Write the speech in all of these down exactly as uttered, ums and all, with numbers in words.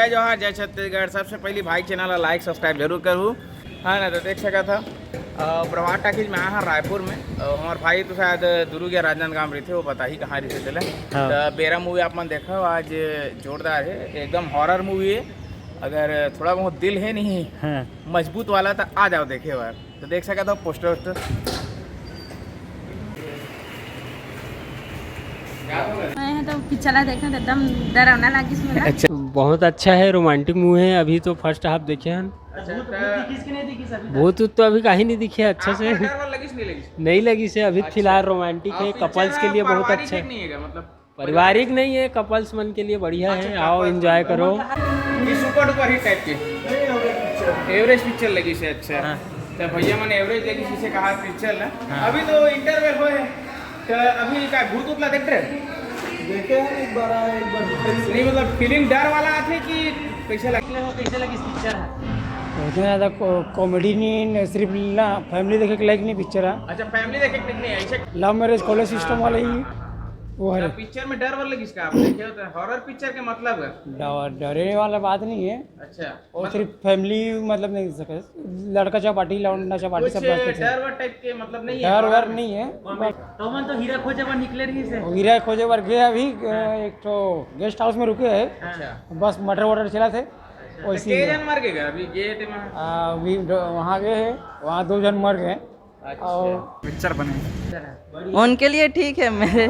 जोहार, जय छत्तीसगढ़। सबसे पहली भाई चैनल ला लाइक सब्सक्राइब जरूर करहू, है ना। तो देख सकत हा, अ, प्रभात टाकीज में आए हा रायपुर में। अ, हमार भाई तो शायद दुर्ग या राजनांदगांव रहिथे, वो बताही कहाँ रहिथे तेला। हाँ। तो बेरा मूवी आप मन देखो, आज जोरदार है, एकदम हॉरर मूवी है। अगर थोड़ा बहुत दिल है नहीं हाँ। मजबूत वाला तो आ जाओ देखे बार। तो देख सकत हो पोस्टर वोस्टर। मैं तो पिक्चर ला देखना तो एकदम डरावना लागिस मोला। अच्छा, बहुत अच्छा है, रोमांटिक मूवी है। अभी तो फर्स्ट हाफ देखे हन। अच्छा, भूत, भूत दिखिस कि नहीं दिखिस अभी तक? भूत उत तो अभी कहीं नहीं दिखे अच्छा से। आपको डर वर लगिस नहीं लगिस? नहीं लगिस है अभी। अच्छा। फिलहाल रोमांटिक है, और कपल्स पिक्चर के लिए बहुत पारिवारिक अच्छा है। नहीं है क्या? मतलब पारिवारिक नहीं है, कपल्स मन के लिए बढ़िया अच्छा, है, आओ कपल्स एंजॉय मन। करो। ये सुपर डुपर हिट टाइप के एवरेज पिक्चर लगिस है। अच्छा। हाँ। तो भैया मन एवरेज लगिस इसे कहा पिक्चर ना। हाँ। अभी तो इंटरवल होए है, तो अभी का भूत उतला देख रहे? देखे हैं एक बार, आए एक बार। नहीं, मतलब फीलिंग डर वाला आथे कि कैसे लगे? कैसे लगिस पिक्चर है? उतना ज़्यादा को-, कॉमेडी नहीं, न सिर्फ ना फैमिली देखे के लायक नहीं पिक्चर है। अच्छा, फैमिली देखे के नहीं, ऐसे लव मैरिज कॉलेज सिस्टम वाला ही वो है। पिक्चर में डर वर लगिस का आप देखे हो तो हॉरर पिक्चर के मतलब है? डर, डरे वाला बात नहीं है। अच्छा, और मतलब सिर्फ फैमिली मतलब नहीं देख सके, लड़का चपाटी, लौंडा चपाटी कुछ सब बात करते हैं। डर वर टाइप के मतलब नहीं है, डर वर नहीं है। तो मन तो हीरा खोजे बर निकले रहिस हे। हीरा खोजे बर गए अभी, हाँ। एक ठो गेस्ट हाउस में रुके हैं। अच्छा। बस मटर वटर चला थे। अच्छा। वैसे तो ही के है। जन मर गए अभी गए थे वहाँ? आ, अभी ड-, वहाँ गए हैं, वहाँ दो जन मर गए। अच्छा। और पिक्चर बने। उनके लिए ठीक है, मेरे,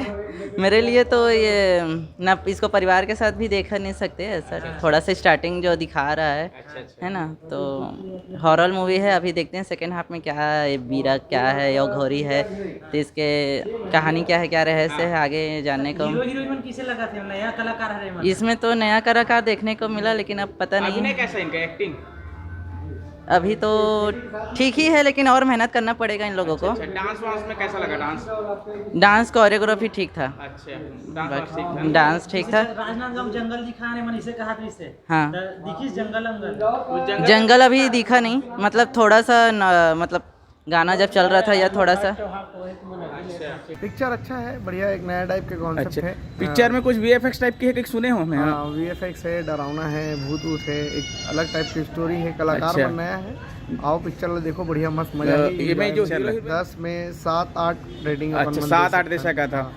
मेरे लिए तो ये ना, इसको परिवार के साथ भी देखा नहीं सकते ऐसा। अच्छा। थोड़ा सा स्टार्टिंग जो दिखा रहा है, अच्छा, अच्छा। है ना, तो हॉरर मूवी है। अभी देखते हैं सेकेंड हाफ में क्या है, ये बीरा क्या है या घोरी है, तो इसके कहानी क्या है, क्या रहस्य है, हाँ। आगे जानने को। हीरो हीरोइन मन किसे लगा थे, नया कलाकार हरे मन? इसमें तो नया कलाकार देखने को मिला, लेकिन अब पता नहीं। अभिनय कैसा है इनका, एक्टिंग? अभी तो ठीक ही है, लेकिन और मेहनत करना पड़ेगा इन लोगों को। अच्छा, डांस वांस में कैसा लगा डांस? डांस कोरियोग्राफी ठीक था। अच्छा, डांस वांस ठीक था। डांस ठीक था। राजनांदगांव जंगल दिखा रहे मन, इसे कहा था इसे। हाँ। तो दिखिस जंगल अंगल? वो जंगल जंगल अभी दिखा नहीं, मतलब थोड़ा सा न, मतलब गाना जब चल रहा था या थोड़ा सा। अच्छा। पिक्चर अच्छा है, बढ़िया, एक नया टाइप के कॉन्सेप्ट अच्छा। है। पिक्चर में कुछ वीएफएक्स टाइप की है कि सुने हो हमें? हाँ, वीएफएक्स है, डरावना है, भूत वूत है, एक अलग टाइप की स्टोरी है, कलाकार अच्छा। मन नया है। आओ पिक्चर ला देखो, बढ़िया मस्त मजा तो आही। ये मैं जो enjoy हीरो हीरोइन दस में सात आठ रेटिंग अपन अच्छा, मन दे सात आठ दे सकत हन। सका था। हाँ।